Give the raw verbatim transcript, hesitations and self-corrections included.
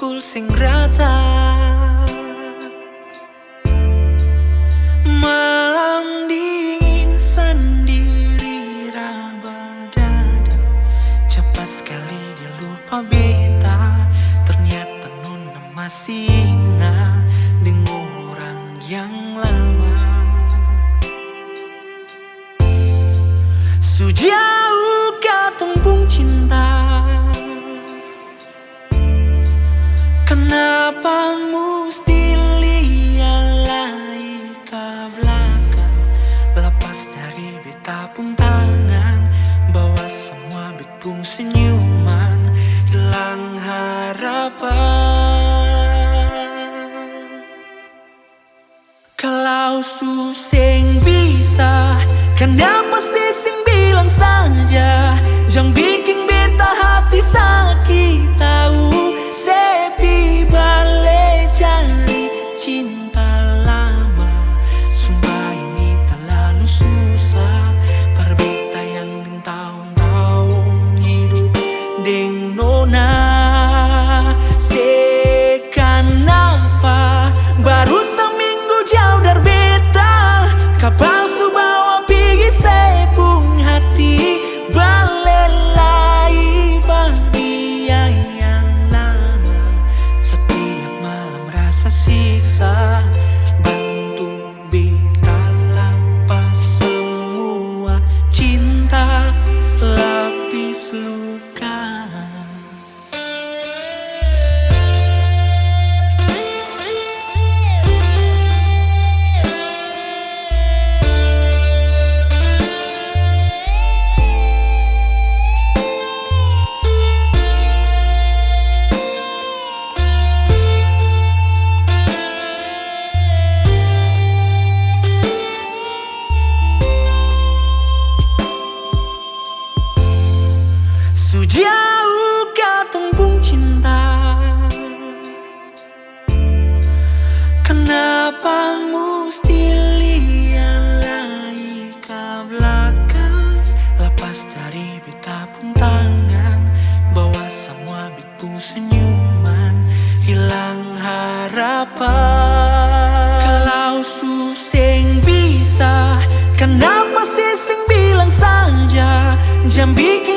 pukul seng rata. Malam dingin sandiri raba dada. Capat skali dia lupa beta. Ternyata nona masih inga deng orang yang lama. Su jauh katong pung cinta. Kanapa musti lia lai ka blakang? Lapas dari beta pung tangan, bawa samua bet pung senyuman, hilang harapan. Kalau su seng bisa, kanapa se seng bilang saja? Jang biking beta hati saki, tau se pi bale cari cinta lama. Sumpah ini talalu susah, par beta yang deng taong-taong hidup deng nona. Se kanapa baru saminggu jauh dari beta, kapal su bawa pigi se pung hati, bale lai par dia yang lama. Setiap malam rasa siksa, bantu beta lapas samua cinta lapis luka. Su jauh katong pung cinta. Kanapa musti lia lai ka blakang? Lapas dari beta pung tangan, bawa samua beta pung senyuman, hilang harapan. Kalau su seng bisa, kanapa se seng bilang saja? Jang biking